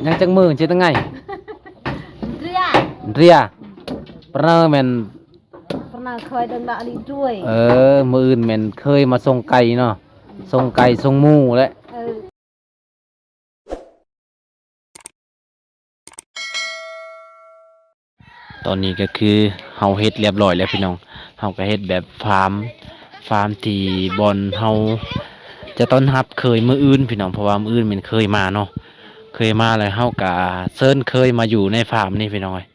ຍັງຈັກມື້ຊິຕັ້ງໄງ? ເດືອນ ເດືອນ ປະເນີແມ່ນ ປະເນີເຄີຍເດີນລະລີດ້ວຍ ເອີ ມື້ອື່ນແມ່ນເຄີຍມາສົ່ງໄກ່ເນາະ ສົ່ງໄກ່ສົ່ງໝູແຫຼະ ເອີ. ຕອນນີ້ກໍຄືເຮົາເຮັດລຽບຮ້ອຍແລ້ວພີ່ນ້ອງ ເຮົາກໍເຮັດແບບຟາມ ຟາມທີ່ບ່ອນເຮົາຈະຕ້ອນຮັບເຄີຍມື້ອື່ນພີ່ນ້ອງ ເພາະວ່າມື້ອື່ນແມ່ນເຄີຍມາເນາະ ເຄີຍມາແລ້ວເຮົາກໍເຊີນເຄີຍມາຢູ່ໃນຟາມນີ້ພີ່ນ້ອງເອີຍ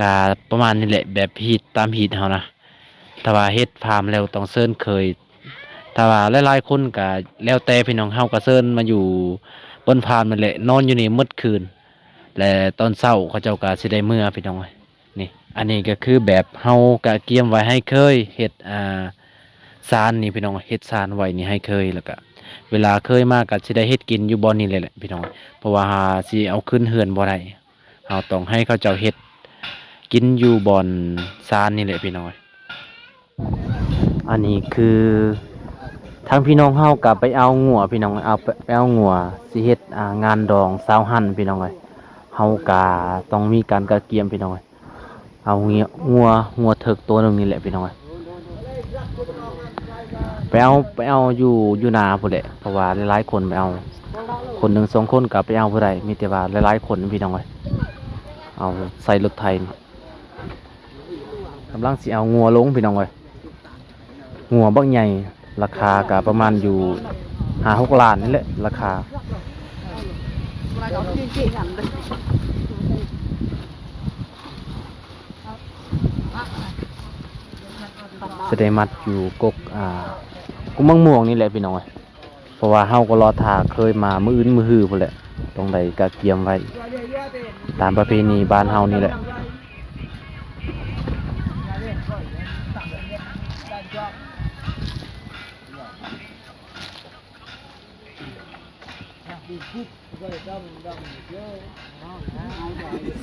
ກະປະມານນີ້ແຫຼະ ແບບຮີດຕາມຮີດເຮົານະ ຖ້າວ່າເຮັດຟາມແລ້ວຕ້ອງເຊີນເຄີຍ ຖ້າວ່າຫຼາຍໆຄົນກະແລ້ວແຕ່ພີ່ນ້ອງ ເຮົາກະເຊີນມາຢູ່ບ່ອນຟາມນັ້ນແຫຼະ ນອນຢູ່ນີ້ໝົດຄືນ ແລະຕອນເຊົ້າເຂົາເຈົ້າກະຊິໄດ້ເມືອພີ່ນ້ອງເອີຍ ນີ້ ອັນນີ້ກະຄືແບບເຮົາກະກຽມໄວ້ໃຫ້ເຄີຍເຮັດ ອ່າ ຊານນີ້ພີ່ນ້ອງ ເຮັດຊານໄວ້ນີ້ໃຫ້ເຄີຍ ແລ້ວກະເວລາເຄີຍມາກະຊິໄດ້ເຮັດກິນຢູ່ບ່ອນນີ້ແຫຼະພີ່ນ້ອງ ເພາະວ່າຫາຊິເອົາຂຶ້ນເຮືອນບໍ່ໄດ້. ເຮົາຕ້ອງໃຫ້ເຂົາເຈົ້າເຮັດກິນຢູ່ບ່ອນຊານນີ້ແຫຼະພີ່ນ້ອງເອີຍ ອັນນີ້ຄືທາງພີ່ນ້ອງເຮົາກະໄປເອົາງົວພີ່ນ້ອງ ເອົາ ໄປເອົາງົວ ຊິເຮັດ ອ່າ ງານດອງຊາວຫັ້ນພີ່ນ້ອງເອີຍ ເຮົາກະຕ້ອງມີການກະກຽມພີ່ນ້ອງເອີຍ ເອົາງົວ ງົວເຖິກໂຕໜຶ່ງນີ້ແຫຼະພີ່ນ້ອງເອີຍ. ໄປເອົາ ໄປເອົາຢູ່ ຢູ່ນາພຸ້ນແຫຼະ ເພາະວ່າຫຼາຍໆຄົນໄປເອົາ ຄົນໜຶ່ງສອງຄົນກໍໄປເອົາບໍ່ໄດ້ ມີແຕ່ວ່າຫຼາຍໆຄົນພີ່ນ້ອງເອີຍ ເອົາໃສ່ລົດໄຖ ກຳລັງຊິເອົາງົວລົງພີ່ນ້ອງເອີຍ ງົວບັກໃຫຍ່ ລາຄາກໍປະມານຢູ່ຫ້າຫົກລ້ານນີ້ແຫຼະ ລາຄາ. ຈະໄດ້ມັດຢູ່ກົກ ອ່າ ກົກໝາກມ່ວງນີ້ແຫຼະພີ່ນ້ອງເອີຍ ເພາະວ່າເຮົາກໍລໍຖ້າເຄີຍມາມື້ອື່ນມື້ຮືພຸ້ນແຫຼະ ຕ້ອງໄດ້ກະກຽມໄວ້ ຕາມປະເພນີບ້ານເຮົານີ້ແຫຼະ.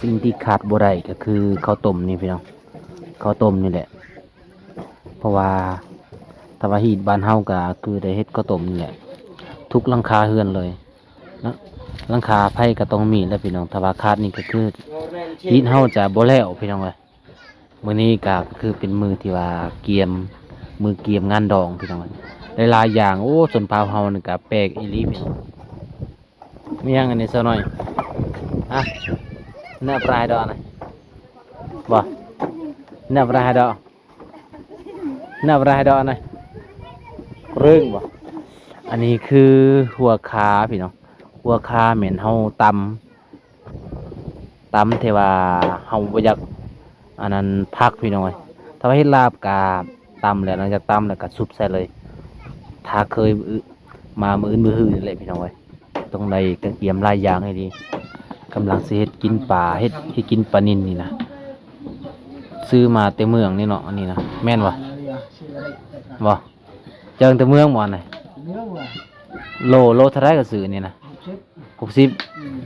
ສິ່ງທີ່ຂາດບໍ່ໄດ້ກໍຄືເຂົ້າຕົ້ມນີ້ພີ່ນ້ອງ ເຂົ້າຕົ້ມນີ້ແຫຼະ ເພາະວ່າຖ້າວ່າຮີດບ້ານເຮົາກໍຄືໄດ້ເຮັດເຂົ້າຕົ້ມນີ້ແຫຼະ ທຸກຫຼັງຄາເຮືອນເລີຍເນາະ ຫຼັງຄາໃຜກໍຕ້ອງມີແຫຼະພີ່ນ້ອງ ຖ້າວ່າຂາດນີ້ກໍຄືຮີດເຮົາຈະບໍ່ແລ້ວພີ່ນ້ອງເອີຍ. ມື້ນີ້ກໍ ກໍຄືເປັນມື້ທີ່ວ່າກຽມ ມື້ກຽມງານດອງພີ່ນ້ອງ ຫຼາຍໆຢ່າງ ໂອ້ ຊົນເຜົ່າເຮົານີ້ກໍແປກອີ່ຫຼີພີ່ນ້ອງ. ມີຫຍັງອັນນີ້ສາວນ້ອຍ? ຮະ ເນື້ອປາໃຫ້ດອກນະ ບໍ່ ເນື້ອປາໃຫ້ດອກ ເນື້ອປາໃຫ້ດອກນະ ເລື່ອງບໍ່. ອັນນີ້ຄືຫົວຂ່າພີ່ນ້ອງ ຫົວຂ່າແມ່ນເຮົາຕຳ ຕຳ ແຕ່ວ່າເຮົາບໍ່ຢາກອັນນັ້ນຜັກພີ່ນ້ອງເອີຍ ຖ້າວ່າເຮັດລາບກະຕຳແລ້ວເນາະ ຢາກຕຳແລ້ວກະຊຸບໃສ່ເລີຍ ຖ້າເຄີຍ ອື ມາມື້ອື່ນມື້ຮືນີ້ແຫຼະພີ່ນ້ອງເອີຍ ຕ້ອງໄດ້ກະກຽມຫຼາຍຢ່າງໃຫ້ດີ ກຳລັງຊິເຮັດກິນປາ ເຮັດ ເຮັດກິນປານິນນີ້ນະ ຊື້ມາແຕ່ເມືອງນີ້ເນາະ ອັນນີ້ນະ ແມ່ນບໍ່? ບໍ່? ເຈົ້າແຕ່ເມືອງບໍ່ອັນນີ້? ໂລ ໂລເທົ່າໃດກໍຊື້ນີ້ນະ? ຫົກສິບ ຫົກສິບ ອືມ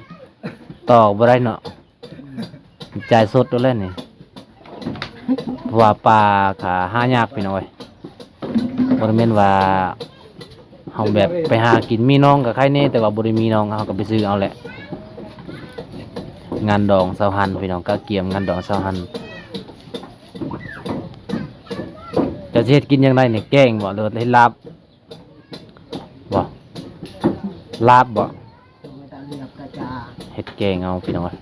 ຕໍ່ບໍ່ໄດ້ເນາະ ອືມ ຈ່າຍສົດໂລດແລ້ວນີ້ ເພາະວ່າປາກະຫາຍາກພີ່ນ້ອງເອີຍ ບໍ່ໄດ້ແມ່ນວ່າເຮົາແບບໄປຫາກິນ ມີໜອງກໍໄຄແດ່ ແຕ່ວ່າບໍ່ໄດ້ມີໜອງ ເຮົາກໍໄປຊື້ເອົາແຫຼະ. ງານດອງຊາວຫັ້ນພີ່ນ້ອງ ກະກຽມງານດອງຊາວຫັ້ນ ເຈົ້າຊິເຮັດກິນຈັ່ງໃດນີ້ ແກງບໍ່ ຫຼືວ່າເຮັດລາບ? ບໍ່ ລາບບໍ່ ເຮັດແກງເອົາພີ່ນ້ອງເອີຍ.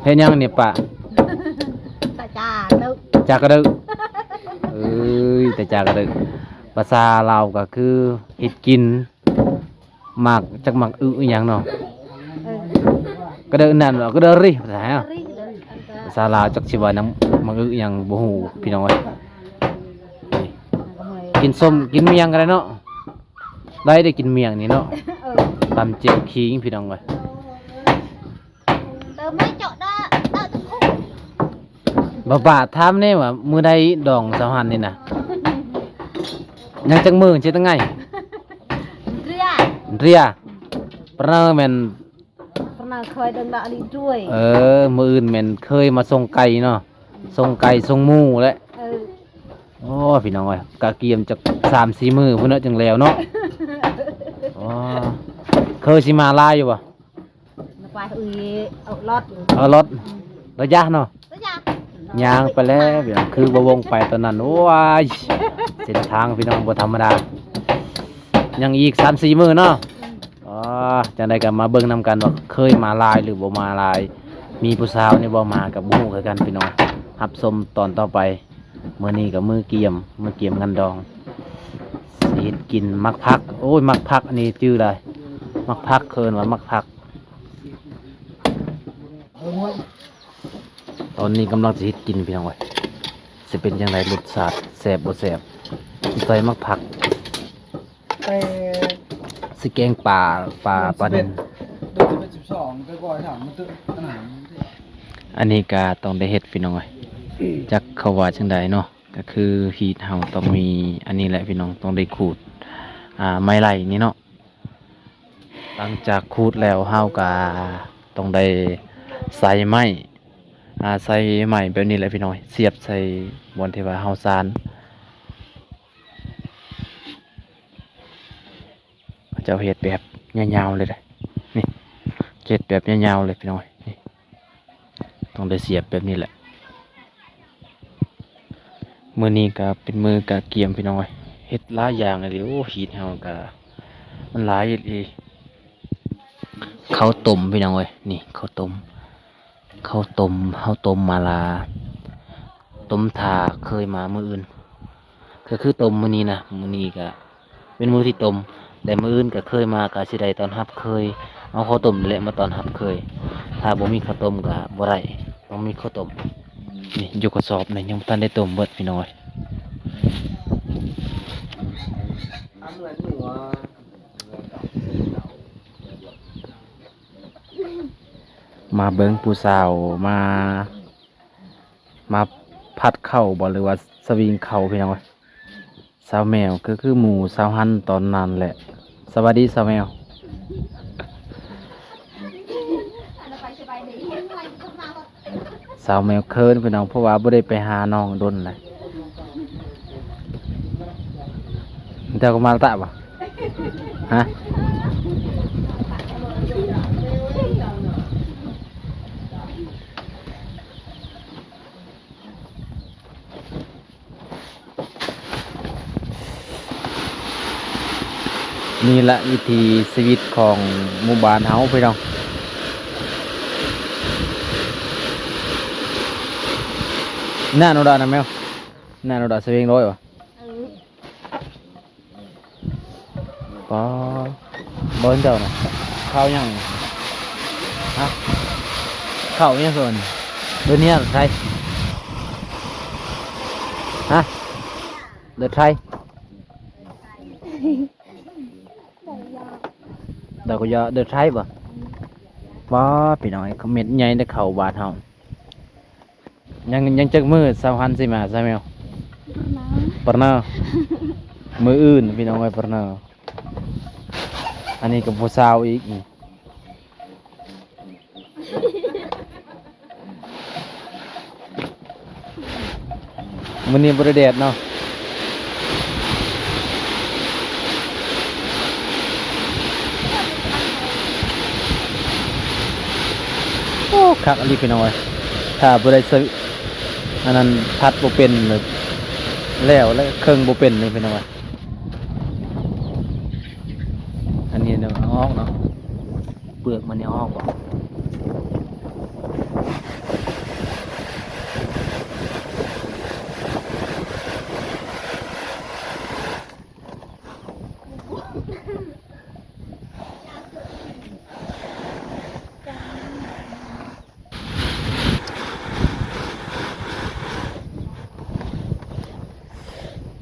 ເຮັດຫຍັງນີ້ປ້າ? ຕາຈາກະດຶກ ຈາກະດຶກ ເອີຍ ຕາຈາກະດຶກ ພາສາລາວກໍຄືເຮັດກິນ ໝາກ ຈັກໝາກອຶອີ່ຫຍັງເນາະ ເອີ ກະເດີນັ້ນ ກະເດີຣີ ພາສາລາວຈັກຊິວ່ານຳ ໝາກອຶອີ່ຫຍັງບໍ່ຮູ້ພີ່ນ້ອງເອີຍ. ກິນສົ້ມ ກິນໝ້ຽງກໍໄດ້ເນາະ ໄດ້ ໄດ້ກິນໝ້ຽງນີ້ເນາະ ເອີ ຕຳແຈ່ວຂີງພີ່ນ້ອງເອີຍ. ເຕີມແມ່ເຈາະດາ ດາຕະຄຸ ເ ບໍ່ປາດ ຖາມແດ່ວ່າມື້ໃດດອງສາວຫັນນີ້ນະ? ຍັງຈັກມື້ຊິຕັ້ງໄງ? ເດືອນ ເດືອນ. ປະເນີແມ່ນ ປະເນີເຄີຍເດີນດາລີດ້ວຍ. ເອີ ມື້ອື່ນແມ່ນເຄີຍມາສົ່ງໄກ່ເນາະ ສົ່ງໄກ່ສົ່ງໝູແຫຼະ. ເອີ ໂອ້ ພີ່ນ້ອງເອີຍ ກະກຽມຈັກສາມສີ່ມື້ພຸ້ນເນາະ ຈຶ່ງແລ້ວເນາະ. ອໍ ເຄີຍຊິມາຫຼາຍຢູ່ບໍ່? ນະປາເອີຍ ເອົາລົດ ເອົາລົດ ອືມ ລະຍະເນາະ ລະຍະ ຍ່າງໄປແລ້ວ ຄືບໍ່ວົງໄປຕອນນັ້ນ. ໂອ້ຍ ເສັ້ນທາງພີ່ນ້ອງບໍ່ທຳມະດາ ຍັງອີກສາມສີ່ມື້ເນາະ. ອືມ ອໍ ຈັ່ງໃດກໍມາເບິ່ງນຳກັນວ່າເຄີຍມາຫຼາຍ ຫຼື ບໍ່ມາຫຼາຍ ມີຜູ້ສາວນີ້ບໍ່ມາກໍບໍ່ຮູ້ຄືກັນພີ່ນ້ອງ. ຮັບຊົມຕອນຕໍ່ໄປ. ມື້ນີ້ກໍມື້ກຽມ ມື້ກຽມງານດອງ ຊິເຮັດກິນໝາກຜັກ. ໂອ້ຍ ໝາກຜັກອັນນີ້ຈື່ໄດ້ ໝາກຜັກ ເອີ້ນວ່າໝາກຜັກ. ຕອນນີ້ກຳລັງຊິເຮັດກິນພີ່ນ້ອງເອີຍ ຊິເປັນຈັ່ງໃດ ລົດຊາດແຊບບໍ່ແຊບ ໃສ່ໝາກຜັກ. ແຕ່ ຊິແກງປາ ປາ ປານິນ ເດືອນສິບເອັດ ສິບສອງ ແຕ່ບໍ່ໃຫ້ຖາມມັນຕື່ມ ອັນນັ້ນ ອັນນີ້ກະຕ້ອງໄດ້ເຮັດພີ່ນ້ອງເອີຍ ຈັກເຂົາວ່າຈັ່ງໃດເນາະ. ກະຄືຮີດເຮົາຕ້ອງມີອັນນີ້ແຫຼະພີ່ນ້ອງ ຕ້ອງໄດ້ຂູດ ອ່າ ໄມ້ໄລ່ນີ້ເນາະ. ຫຼັງຈາກຂູດແລ້ວເຮົາກະຕ້ອງໄດ້ໃສ່ໄມ້ ອ່າ ໃສ່ໄມ້ແບບນີ້ແຫຼະພີ່ນ້ອງ ສຽບໃສ່ບ່ອນທີ່ວ່າເຮົາສານ. ເຂົາເຈົ້າເຮັດແບບຍາວໆເລີຍເດ້ ນີ້ ເຮັດແບບຍາວໆເລີຍພີ່ນ້ອງ ນີ້ ຕ້ອງໄດ້ສຽບແບບນີ້ແຫຼະ. ມື້ນີ້ກະເປັນມື້ກະກຽມພີ່ນ້ອງເອີຍ ເຮັດຫຼາຍຢ່າງອີ່ຫຼີ. ໂອ້ ຮີດເຮົາກະມັນຫຼາຍອີ່ຫຼີ. ເຂົ້າຕົ້ມພີ່ນ້ອງເອີຍ ນີ້ເຂົ້າຕົ້ມ ເຂົ້າຕົ້ມ ເຮົາຕົ້ມມາລາ ຕົ້ມຖ້າເຄີຍມາມື້ອື່ນ ກໍຄືຕົ້ມມື້ນີ້ນະ ມື້ນີ້ກະເປັນມື້ທີ່ຕົ້ມ ແລະ ມື້ອື່ນກະເຄີຍມາ ກະຊິໄດ້ຕ້ອນຮັບເຄີຍ ເອົາເຂົ້າຕົ້ມນີ້ແຫຼະມາຕ້ອນຮັບເຄີຍ. ຖ້າບໍ່ມີເຂົ້າຕົ້ມກະບໍ່ໄດ້ ຕ້ອງມີເຂົ້າຕົ້ມ. ນີ້ຢູ່ກະສອບນີ້ຍັງບໍ່ທັນໄດ້ຕົ້ມເບິດພີ່ນ້ອງເອີຍ. ມາເບິ່ງຜູ້ສາວມາ ມາຜັດເຂົ້າບໍ່ ຫຼືວ່າສະວິງເຂົ້າພີ່ນ້ອງເອີຍ. ສາວແມວກໍຄືໝູ່ສາວຫັນຕອນນັ້ນແຫຼະ. ສະຫວັດດີສາວແມວ. ສາວແມວເຂີນພີ່ນ້ອງ ເພາະວ່າບໍ່ໄດ້ໄປຫານ້ອງດົນແຫຼະ. ເຈົ້າກໍມາຕະບໍ່? ຮະ? ນີ້ລະວິຖີຊີວິດຂອງໝູ່ບ້ານເຮົາພີ່ນ້ອງ. ໜ້າໂນດານະແມວ ໜ້າໂນດາສະເວງຮ້ອຍວະ. ເອີ ປາ ບ່ອນເຈົ້ານະ ເຂົ້າຫຍັງ? ຮະ? ເຂົ້າຫຍັງສ່ວນ? ເດີນເນຍໄທ? ຮະ? ເດີນໄທ? ດອກກະຢາເດີນໄທບໍ່? ປາ ພີ່ນ້ອງເອີຍ ເມັດໃຫຍ່ເດີ ເຂົ້າບາດເຮົາ. ຍັງ ຍັງຈັກມື້ສາວຫັນຊິມາ ສາວແມວ? ປະເນີ ປະເນີ ມື້ອື່ນພີ່ນ້ອງເອີຍ ປະເນີ. ອັນນີ້ກໍຜູ້ສາວອີກ ມື້ນີ້ບໍ່ໄດ້ແດດເນາະ. ໂອ້ ຄັກອີ່ຫຼີພີ່ນ້ອງເອີຍ ຖ້າບໍ່ໄດ້ໃຊ້ ອັນນັ້ນ ພັດບໍ່ເປັນ ແລ້ວ ແລ້ວເຄິ່ງບໍ່ເປັນນີ້ພີ່ນ້ອງເອີຍ. ອັນນີ້ເນາະ ເອົາອອກເນາະ ເປືອກມັນນີ້ເອົາອອກບໍ່?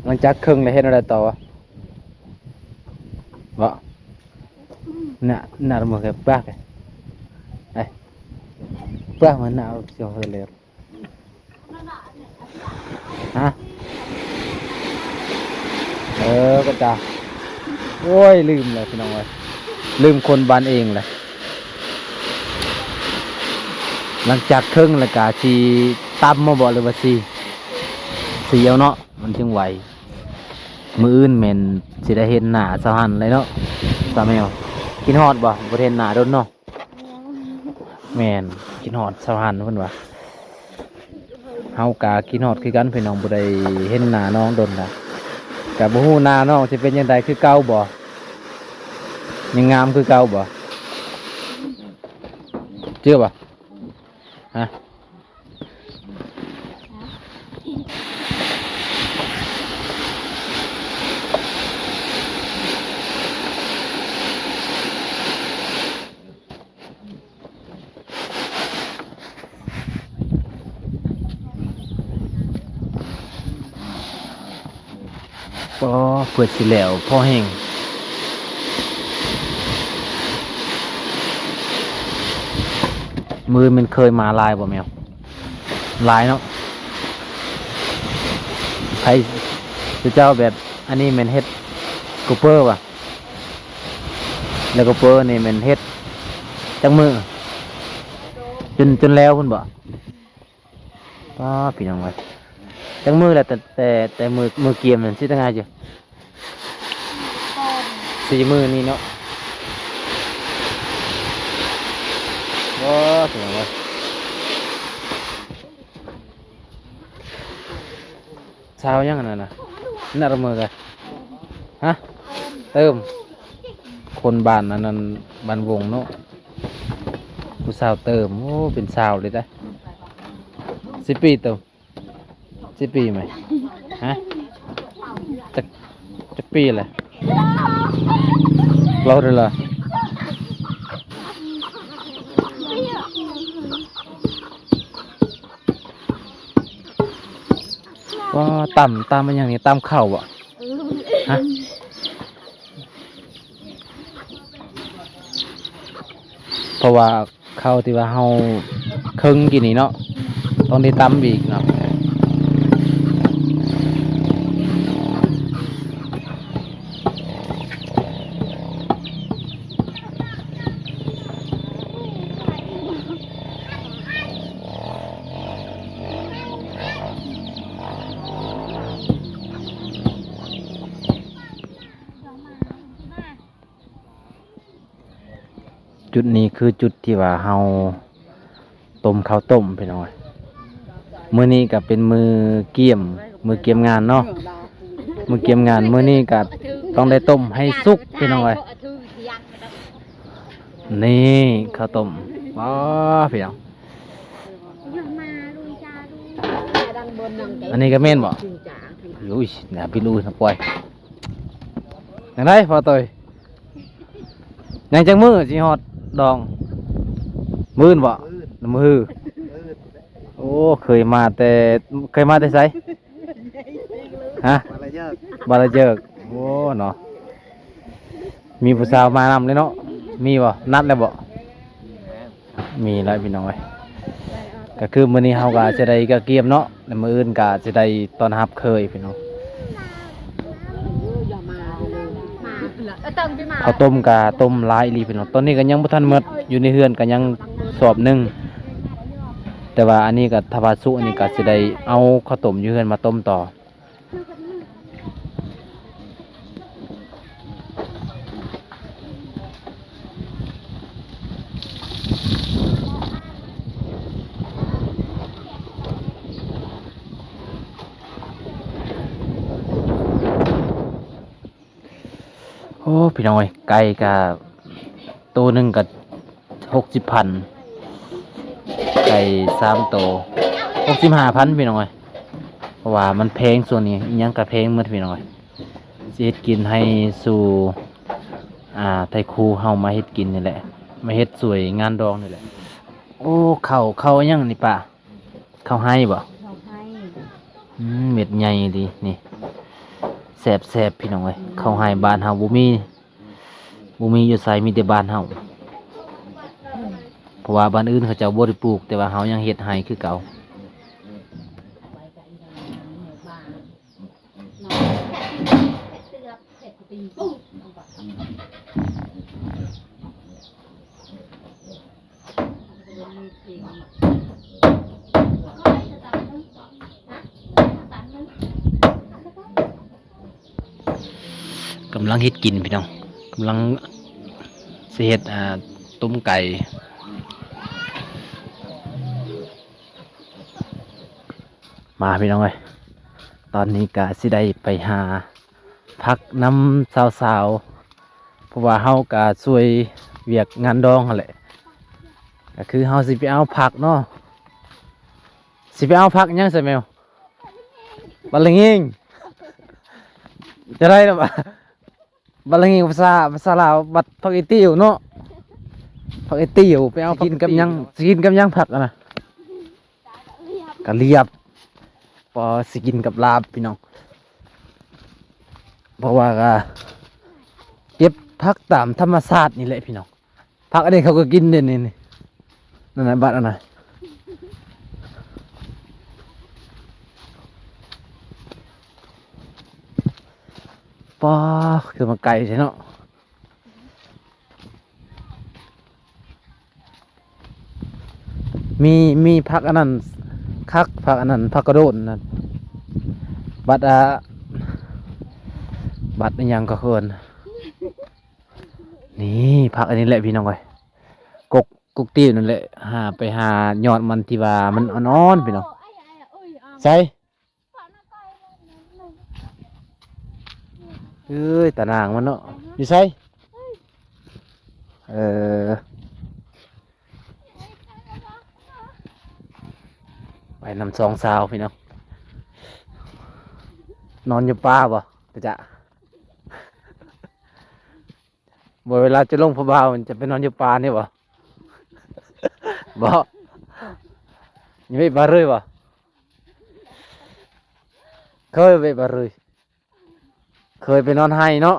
ຫຼັງຈາກເຄິ່ງແລ້ວເຮັດແນວໃດຕໍ່ວະ? ເບາະ ໜ້າ ໜ້າເມືອງແກປາກ ເອີຍ ປາກມັນໜ້າເອົາເສຍເລີຍ. ຮະ ເອີ ກະຈາ ໂອ້ຍ ລືມແລ້ວພີ່ນ້ອງເອີຍ ລືມຄົນບ້ານເອງແຫຼະ. ຫຼັງຈາກເທິງແລ້ວກະຊິຕຳມາບໍ ຫຼືວ່າຊິ ຊິເອົາເນາະ ມັນຈຶ່ງໄວ. ມື້ອື່ນແມ່ນຊິໄດ້ເຫັນໜ້າສາວຫັນເລີຍເນາະ ສາວແມວ. ຄິດຮອດບໍ່? ບໍ່ໄດ້ເຫັນໜ້າດົນເນາະ. ແມ່ນ ຄິດຮອດສາວຫັນເພິ່ນວ່າ. ເຮົາກະຄິດຮອດຄືກັນພີ່ນ້ອງ ບໍ່ໄດ້ເຫັນໜ້ານ້ອງດົນລະ. ກະບໍ່ຮູ້ໜ້ານ້ອງຊິເປັນຈັ່ງໃດ ຄືເກົ່າບໍ່? ຍັງງາມຄືເກົ່າບໍ່? ເຈື່ອບໍ່? ຮະ? ອໍ ເພື່ອຊິແລ້ວພໍແຮງ. ມື້ແມ່ນເຄີຍມາຫຼາຍບໍ່ແມວ? ຫຼາຍເນາະ. ໃຜ ເຈົ້າແບບ ອັນນີ້ແມ່ນເຮັດກູເປີບໍ່? ແລ້ວກູເປີນີ້ແມ່ນເຮັດຈັກມື້? ຈົນ ຈົນແລ້ວພຸ້ນບໍ່? ປ້າ ພີ່ນ້ອງເອີຍ ຈັກມື້ແລ້ວ ແຕ່ ແຕ່ ແຕ່ມື້ ມື້ກຽມນັ້ນຊິຕັ້ງຫາຢູ່ ສີ່ມື້ນີ້ເນາະ. ໂອ້ ພີ່ນ້ອງເອີຍ ຊາວຫຍັງອັນນັ້ນນະ ນັດເອົາມື້ກະ ຮະ ເຕີມ ຄົນບ້ານອັນນັ້ນ ບ້ານວົງເນາະ ຜູ້ສາວເຕີມ. ໂອ້ ເປັນຊາວເລີຍໄດ໋ ສິບປີເຕີມ. ສິບປີໄໝ? ຮະ? ຈັກ ຈັກປີແຫຼະ? ເວົ້າເດີລະ. ວ້າ ຕຳ ຕຳອີ່ຫຍັງນີ້? ຕຳເຂົ້າບໍ? ຮະ? ເພາະວ່າ ເຂົ້າທີ່ວ່າເຮົາເຄີງກີ້ນີ້ເນາະ ຕ້ອງໄດ້ຕຳອີກເນາະ. ຈຸດນີ້ຄືຈຸດທີ່ວ່າເຮົາຕົ້ມເຂົ້າຕົ້ມ ພີ່ນ້ອງເອີຍ. ມື້ນີ້ກະເປັນມື້ກຽມ ມື້ກຽມງານເນາະ ມື້ກຽມງານ. ມື້ນີ້ກະຕ້ອງໄດ້ຕົ້ມໃຫ້ສຸກ ພີ່ນ້ອງເອີຍ. ນີ້ເຂົ້າຕົ້ມ ອໍ ພີ່ນ້ອງ ອັນນີ້ກະແມ່ນບໍ? ອຸ້ຍ ໜ້າພິລຸນະປ່ອຍ. ຈັ່ງໃດພໍ່ໂຕຍ? ຍັງຈັກມື້ຊິຮອດດອງ? ມື້ອື່ນບໍ? ມື້ອື່ນ ມື້ຮື. ມື້ອື່ນ. ໂອ້ ເຄີຍມາແຕ່ ເຄີຍມາແຕ່ໃສ? ຮະ? ບາລະເຈີກ. ບາລະເຈີກ. ໂອ້ ເນາະ ມີຜູ້ສາວມານຳເລີຍເນາະ. ມີບໍ? ນັດແລ້ວບໍ? ມີແລ້ວພີ່ນ້ອງເອີຍ. ກະຄືມື້ນີ້ເຮົາກະຊິໄດ້ກະກຽມເນາະ ແລະມື້ອື່ນກະຊິໄດ້ຕ້ອນຮັບເຂີຍພີ່ນ້ອງ. ເຂົ້າຕົ້ມກະຕົ້ມຫຼາຍອີ່ຫຼີພີ່ນ້ອງ. ຕອນນີ້ກະຍັງບໍ່ທັນໝົດ ຢູ່ໃນເຮືອນກະຍັງສອບໜຶ່ງ. ແຕ່ວ່າອັນນີ້ກະ ຖ້າວ່າສຸກນີ້ກະຊິໄດ້ເອົາເຂົ້າຕົ້ມຢູ່ເຮືອນມາຕົ້ມຕໍ່. ໂອ້ ພີ່ນ້ອງເອີຍ ໄກ່ກະ ໂຕໜຶ່ງກະຫົກສິບພັນ ໄກ່ສາມໂຕຫົກສິບຫ້າພັນ ພີ່ນ້ອງເອີຍ. ເພາະວ່າມັນແພງ ຊ່ວງນີ້ອີ່ຫຍັງກະແພງໝົດ ພີ່ນ້ອງເອີຍ. ຊິເຮັດກິນໃຫ້ສູ່ ອ່າ ໄທຄູເຮົາມາເຮັດກິນນີ້ແຫຼະ ມາເຮັດຊ່ວຍງານດອງນີ້ແຫຼະ. ໂອ້ ເຂົ້າ ເຂົ້າອີ່ຫຍັງນີ້ປ້າ? ເຂົ້າໄຮ່ບໍ? ເຂົ້າໄຮ່. ອືມ ເມັດໃຫຍ່ອີ່ຫຼີນີ້ ແຊບໆ ພີ່ນ້ອງເອີຍ. ເຂົ້າໄຮ່ບ້ານເຮົາບໍ່ມີ ບໍ່ມີຢູ່ໃສ ມີແຕ່ບ້ານເຮົາ. ເພາະວ່າບ້ານອື່ນເຂົາເຈົ້າບໍ່ໄດ້ປູກ ແຕ່ວ່າເຮົາຍັງເຮັດໄຮ່ຄືເກົ່າ. ກຳລັງເຮັດກິນພີ່ນ້ອງ ກຳລັງຊິເຮັດ ອ່າ ຕົ້ມໄກ່. ມາພີ່ນ້ອງເອີຍ ຕອນນີ້ກະຊິໄດ້ໄປຫາຜັກນຳສາວໆ ເພາະວ່າເຮົາກະຊ່ວຍວຽກງານດອງຫັ້ນແຫຼະ ກະຄືເຮົາຊິໄປເອົາຜັກເນາະ ຊິໄປເອົາຜັກຫຍັງຊະແມວ? ບັກລະເງງ ຈະໄດ້ລະບາດ ບັກລະເງງພາສາ ພາສາລາວ ບັກຜັກອີ່ຕິວເນາະ ຜັກອີ່ຕິວ ໄປເອົາ ຊິກິນກັບຫຍັງ? ຊິກິນກັບຫຍັງຜັກຫັ້ນນະ? ກະລຽບ ພໍຊິກິນກັບລາບພີ່ນ້ອງ ເພາະວ່າກະເກັບຜັກຕາມທຳມະຊາດນີ້ແຫຼະພີ່ນ້ອງ. ຜັກອັນນີ້ເຂົາກໍກິນເດ້ນີ້ ນີ້ ນັ້ນນະ ບັດອັນນະ ປ້າ ຄືມາໄກແທ້ເນາະ. ມີ ມີຜັກອັນນັ້ນຄັກ ຜັກອັນນັ້ນ ຜັກກະໂດນນັ້ນ ບັດ ອ່າ ບັດອີ່ຫຍັງກໍເອີ້ນ ນີ້ ຜັກອັນນີ້ແຫຼະພີ່ນ້ອງເອີຍ ກົກ ກົກຕີວນັ້ນແຫຼະ ຫາໄປຫາຍອດມັນທີ່ວ່າມັນອ່ອນໆ ພີ່ນ້ອງ ໃສ່ ເອີຍ ຕາໜ່າງມັນເນາະ ຢູ່ໃສ? ເອີ ໄປນຳສອງສາວພີ່ນ້ອງ ນອນຢູ່ປ່າບໍ່? ກະຈະ ບໍ່ ເວລາຈະລົງຜູ້ບ່າວ ມັນຈະໄປນອນຢູ່ປ່ານີ້ບໍ່? ບໍ່ ຍັງໄປບໍ່ເລີຍບໍ່? ເຄີຍໄປບໍ່ເລີຍ? ເຄີຍໄປນອນໄຮ່ເນາະ.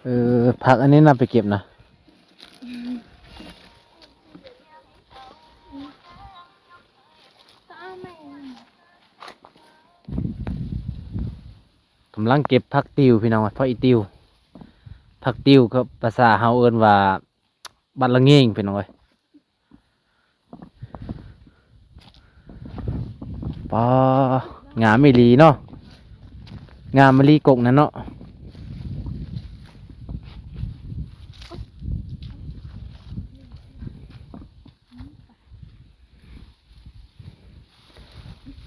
ເອີ ຜັກອັນນີ້ນຳໄປເກັບນະ ກຳລັງເກັບຜັກຕິວພີ່ນ້ອງ ຜັກອີ່ຕິວ ຜັກຕິວກໍພາສາເຮົາເອີ້ນວ່າ ບັດລະເງງພີ່ນ້ອງເອີຍ. ປາ ງາມອີ່ຫຼີເນາະ ງາມອີ່ຫຼີກົກນັ້ນເນາະ.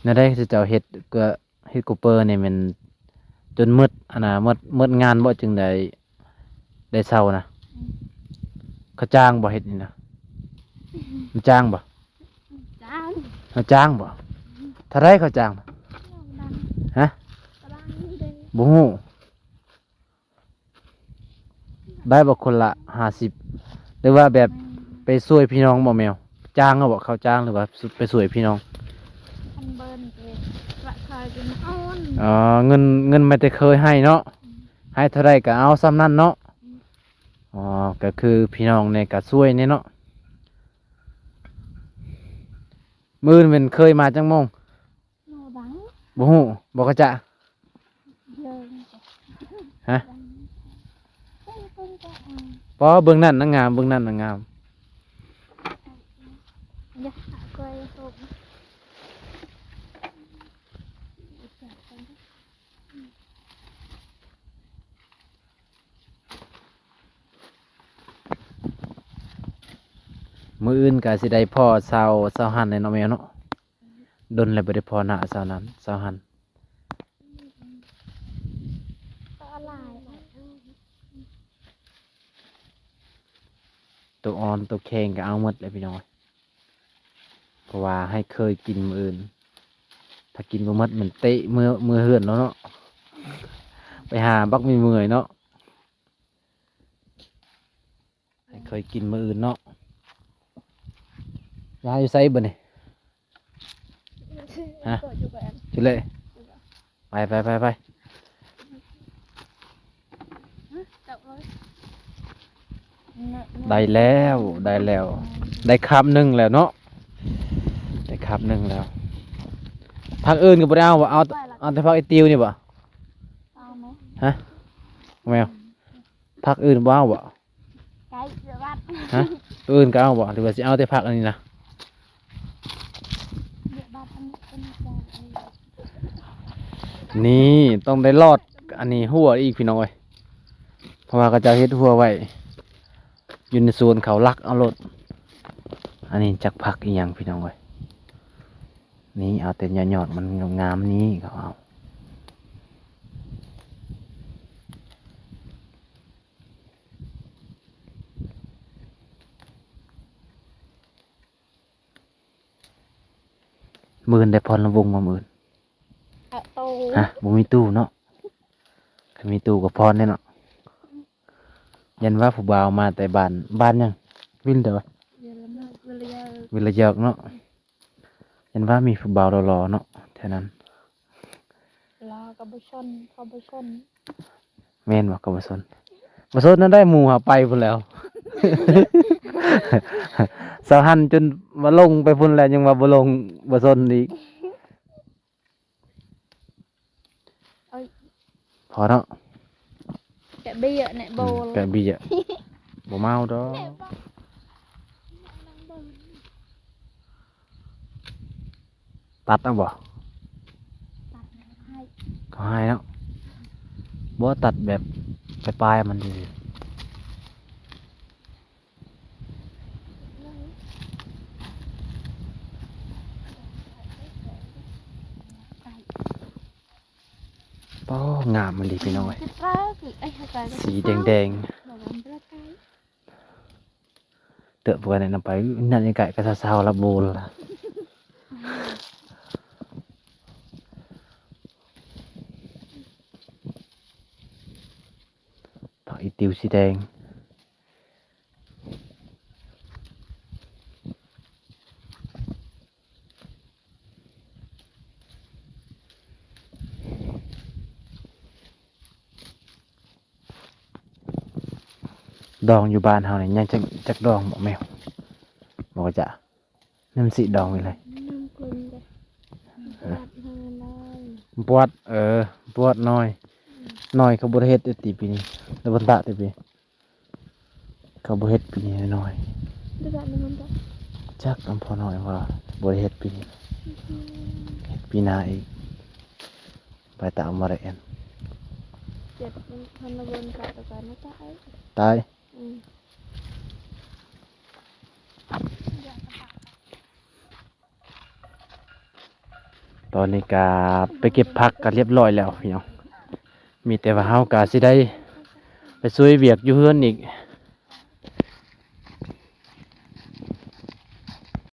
ແນວໃດເຂົາເຈົ້າເຮັດ ກະເຮັດກູເປີນີ້ແມ່ນຈົນໝົດ ອັນນ່າ ໝົດ ໝົດງານບໍ່ ຈຶ່ງໄດ້ ໄດ້ເຊົ່ານະ? ອືມ ເຂົາຈ້າງບໍ່ເຮັດນີ້ນະ? ມັນຈ້າງບໍ່? ຈ້າງ ເຂົາຈ້າງບໍ່? ເທົ່າໃດເຂົາຈ້າງ? ຮະ? ບໍ່ຮູ້. ໄດ້ບໍ່ຄົນລະຫ້າສິບ ຫຼືວ່າແບບ ແມ່ນ ໄປຊ່ວຍພີ່ນ້ອງບໍ່ແມວ? ຈ້າງເອົາບໍ່? ເຂົາຈ້າງ ຫຼືວ່າໄປຊ່ວຍພີ່ນ້ອງ? ອັນເບິ່ນເດ ລະເຄີຍກິນອອນ ອໍ ເງິນ ເງິນມາແຕ່ເຄີຍໃຫ້ເນາະ ອືມ ໃຫ້ເທົ່າໃດກໍເອົາສ່ຳນັ້ນເນາະ ອືມ ອໍ ກໍຄືພີ່ນ້ອງນີ້ກໍຊ່ວຍແດ່ເນາະ. ມື້ອື່ນແມ່ນເຄີຍມາຈັກໂມງ? ບໍ່ຮູ້ ບໍ່ກະຈະ ຮະ? ປໍ ເບິ່ງນັ້ນນະງາມ ເບິ່ງນັ້ນນະງາມ. ມື້ອື່ນກະຊິໄດ້ພໍ້ສາວ ສາວຫັນແລ້ວເນາະແມວເນາະ. ດົນແລ້ວບໍ່ໄດ້ພໍ້ໜ້າສາວນັ້ນ ສາວຫັນ. ໂຕອ່ອນໂຕແຂງກໍເອົາໝົດແຫຼະພີ່ນ້ອງ ເພາະວ່າໃຫ້ເຄີຍກິນມື້ອື່ນ ຖ້າກິນບໍ່ໝົດມັນເຕະເມືອ ເມືອເຮືອນແລ້ວເນາະ ໄປຫາບັກມີເມື່ອຍເນາະ. ໃຫ້ເຄີຍກິນມື້ອື່ນເນາະ. ຍ້າຍຢູ່ໃສບັດນີ້? ຮະ? ຈຸເລີຍ ໄປ ໄປ ໄປ ໄປ. ໄດ້ແລ້ວ ໄດ້ແລ້ວ ໄດ້ຄາບໜຶ່ງແລ້ວເນາະ ໄດ້ຄາບໜຶ່ງແລ້ວ. ຜັກອື່ນກໍບໍ່ໄດ້ເອົາບໍ່? ເອົາ ເອົາແຕ່ຜັກອີຕິວນີ້ບໍ່? ເອົາໄໝ? ຮະ? ແມວ ຜັກອື່ນບໍ່ເອົາບໍ່? ໄກ່ເກືອບັດ ຮະ? ອື່ນກໍເອົາບໍ່ ຫຼືວ່າຊິເອົາແຕ່ຜັກອັນນີ້ນະ? ເກືອບັດອັນນີ້ເປັນແກງອັນນີ້ ນີ້ຕ້ອງໄດ້ລອດອັນນີ້ຮົ້ວອີກພີ່ນ້ອງເອີຍ ເພາະວ່າເຂົາເຈົ້າເຮັດຮົ້ວໄວ້ ຢູ່ໃນສວນເຂົາລັກເອົາໂລດ. ອັນນີ້ຈັກຜັກອີ່ຫຍັງພີ່ນ້ອງເອີຍ ນີ້ເອົາແຕ່ຍອດໆມັນງາມໆນີ້ເຂົາເອົາ. ມື້ອື່ນໄດ້ພອນລຳວົງບໍ່ມື້ອື່ນ? ເອົາໂຕ ຮະ? ບໍ່ມີຕູ້ເນາະ ຄັນມີຕູ້ກໍພອນແດ່ເນາະ. ຢ້ານວ່າຜູ້ບ່າວມາແຕ່ບ້ານ ບ້ານຫຍັງ? ວິນເດວະ? ວິລະຍາ ວິລະຍາເນາະ. ຢ້ານວ່າມີຜູ້ບ່າວຫຼໍ່ໆເນາະແຖວນັ້ນ. ລາວກໍບໍ່ຊົນ ເຂົາບໍ່ຊົນ. ແມ່ນບໍ່? ກໍບໍ່ຊົນ ບໍ່ຊົນນັ້ນໄດ້ ໝູ່ຫາໄປພຸ້ນແລ້ວ. ສາວຫັນຈົນວ່າລົງໄປພຸ້ນແລ້ວ ຍັງວ່າບໍ່ລົງ ບໍ່ຊົນອີກ. ເອີຍ ພໍເນາະ ແກະເບຍແນະ ອືມ ໂບລ ແກະເບຍ ບໍ່ເມົາດອກ. ແນະ ຕັດເອົາບໍ່? ຕັດໃຫ້ ເຂົາໃຫ້ເນາະ ບໍ່ຕັດແບບປາຍໆມັນຊື່ໆ. ປ້າ ງາມອີ່ຫຼີພີ່ນ້ອງເອີຍ ສີແດງໆ ເຕີບກັນນຳໄປ ນັ້ນຍັງໄກກໍຊາວໆລະໂບລະ. ຜັກອີຕິວສີແດງ ດອງຢູ່ບ້ານເຮົານີ້ຍັງຈັກ ຈັກດອງບໍ່ແມວ? ບໍ່ຈະ ນ້ຳສີດອງໄວ້ເລີຍ ນ້ຳເພິ່ນເດ້ ເອີ ບວດເຮົານ້ອຍ ບວດ ເອີ ບວດນ້ອຍ ອືມ ນ້ອຍເຂົາບໍ່ໄດ້ເຮັດຕິປີນີ້ ແຕ່ບໍ່ຕະຕິປີ ເຂົາບໍ່ເຮັດປີນີ້ນ້ອຍ ບໍ່ໄດ້ເຮັດ ຈັກອຳພໍ່ນ້ອຍວ່າບໍ່ໄດ້ເຮັດປີນີ້ ອືມ ເຮັດປີໜ້າອີກ ໄປຕາມບໍ່ໄດ້ແອນ ເຈັບທະນະບົນກະຕະການຕາຍ ຕາຍ ອືມ ຕອນນີ້ກະໄປເກັບຜັກກະລຽບຮ້ອຍແລ້ວພີ່ນ້ອງ ມີແຕ່ວ່າເຮົາກະຊິໄດ້ໄປຊ່ວຍວຽກຢູ່ເຮືອນອີກ